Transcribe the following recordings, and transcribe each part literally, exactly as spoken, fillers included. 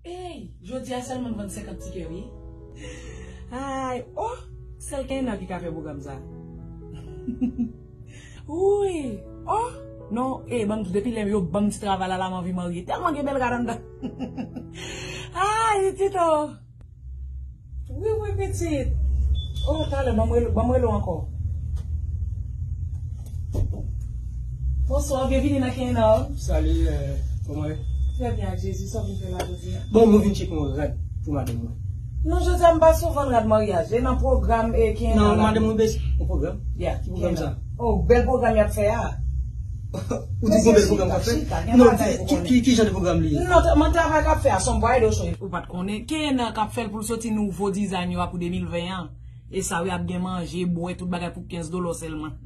Ey, jodi a sèlman m vann senkant tikè, wi. Ay, oh, sèl Kenan ki ka fè pwogram sa. Wi, oh, non, eh, ban m di, depi lè yo ban m ti travay la, la m anvi marye. Tèlman gen bèl rad anndan. Ay, Tito. Wi, wi, pitit. Oh, talè, ban m rele, ban m rele w ankò. Bonswa, byenvini nan K N R. Salut, euh, kòman w ye? Trè byen, ak Jezi, sa w vin fè la jodi a? Bon, mwen vin tcheke yon rad pou madanm mwen. Non, jodi a m pa sou vann rad maryaj, e nan pwogram e K N R la. Non, madanm mwen bezwen yon pwogram. Yeah, ki pwogram sa? Oh, bèl pwogram y ap fè a. Ou di gon bèl pwogram k ap fè? Non, ki, ki, ki jan de pwogram li ye? Non, mwen travay k ap fè a, se yon bridal show. Ou pa t konnen, K N R k ap fè l pou l soti nouvo design yo a pou de mil ven an. E sa wi, ap gen manje, bwè, tout bagay pou kenz dola sèlman.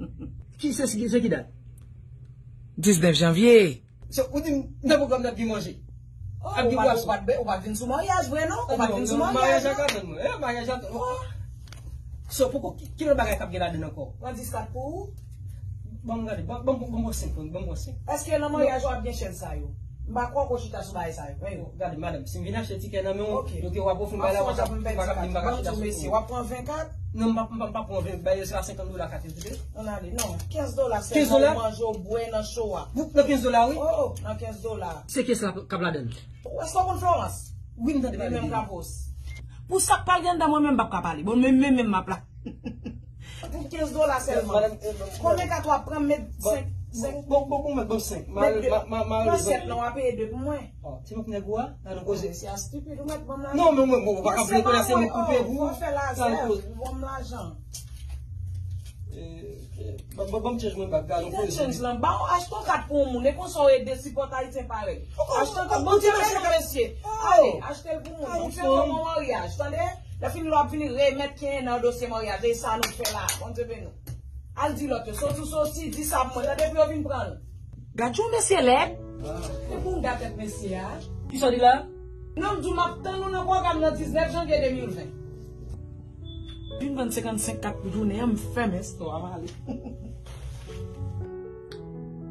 Ki, se, se, se ki dat? Diznèf janvye. So, ou di m nan pwogram nan ap gen manje? Oh, ap gen bwason. Ou pa t vin sou maryaj vre, non? Ou pa t vin sou maryaj, non? Maryaj ak ladann mwen. Eh, maryaj ak... So, poko, ki, ki lòt bagay k ap gen ladann ankò? Pran dis kat pou ou. Ban m gade, ban, ban, ban m wè senk, ban m wè senk. Èske nan maryaj ou ap gen chèz sa yo? M pa kwè w ko chita sou bagay sa yo. Gade, madanm, si m vin achte tikè nan men w, ok, yo te w ap ofri m bagay la, w pa ka, w pa ka di m pa ka chita sou kou. Ban m di w, mesye, w ap pran ven kat? Non, m pa, m pa, m pa pran ven, bay yo se pa senkant dola kat yo te. Ann ale, non, kenz dola sèlman, ou manje, ou bwè nan show a. Nan kenz dola, wi. Oh, oh, nan kenz dola. Se kenz la k ap ladann. Ou èske w konn Florence? Wi, m tande pale de li. Li menm k ap host. Pou sa k pral gen anndan, mwen menm m p ap ka pale. Bon, men, men, men, m ap la. Pou kenz dola sèlman. Konbyen kat w ap pran, met senk, senk. Bon, bon, bon, bon, senk. Met de. Pran sèt lan, w a peye de pou mwen. Oh, ti bouk nèg ou a, nan nou koze. Mesye a stupid, ou mèt ban m lajan. Non, men mwen, mwen, ou pa ka vle konnen se mwen ki koupe pou ou. Fè lajan, ban m lajan. Eh, eh, ban, ban, ban m change mwen bak, gade, nou koze. Change lan, ba w achte yon kat pou yon moun, e konsa w ede sipòt Ayisyen parèy. Achte yon kat, bon, ti mesye, mesye. Ale, achte l pou moun. Ou fè yon bon maryaj, tande? Lè fini, lè w ap vini remèt K N R dosye maryaj, e sa nou fè la. Bondye beni w. Al di lòt yo, soti w soti, di sa pou mwen, tande, pou yo vin pran l. Gad jan mesye lèd. Se pou m gate tèt mesye a. Kisa w di la? Non, m di w m ap tann ou nan pwogram nan diznèf janvye de mil ven. Vin vann senkannsenk kat pou jounen an, m fèmen store a, m ale.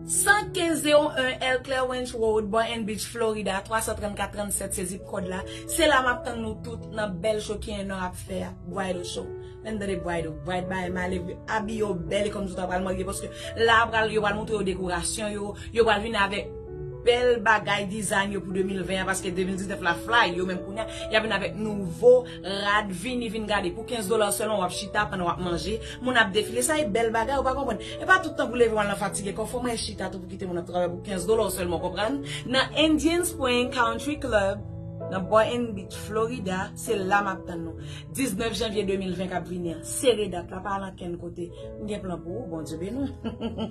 San kenz zewo en L Claire Wench Road, Boynton Beach, Florida, twa san trannkat trannsèt, se zip kòd la. Se la m ap tann nou tout nan bèl show K N R ap fè a, Bridal Show. Lè n tande bride, bride bay male, abiye w bèl e kòmsi w ta pral marye, paske la pral, yo pral montre yo dekorasyon yo, yo pral vin avèk bèl bagay design yo pou de mil ven an, paske de mil diznèf la fly, yo menm kounye a, y ap vin avèk nouvo rad, vini, vin gade. Pou kenz dola sèlman, w ap chita pandan w ap manje, moun ap defile, sa e bèl bagay, ou pa konprann. E pa tout tan pou leve w al nan fatige kò, fò mwen chita tou pou kite moun ap travay pou kenz dola sèlman, w konprann? Nan Indian Spring Country Club, nan Boynton Beach, Florida, se la m ap tann nou. Diznèf janvye de mil ven k ap vini an. Sere dat la, pa al ankenn kote. M gen plan pou ou, Bondye beni w.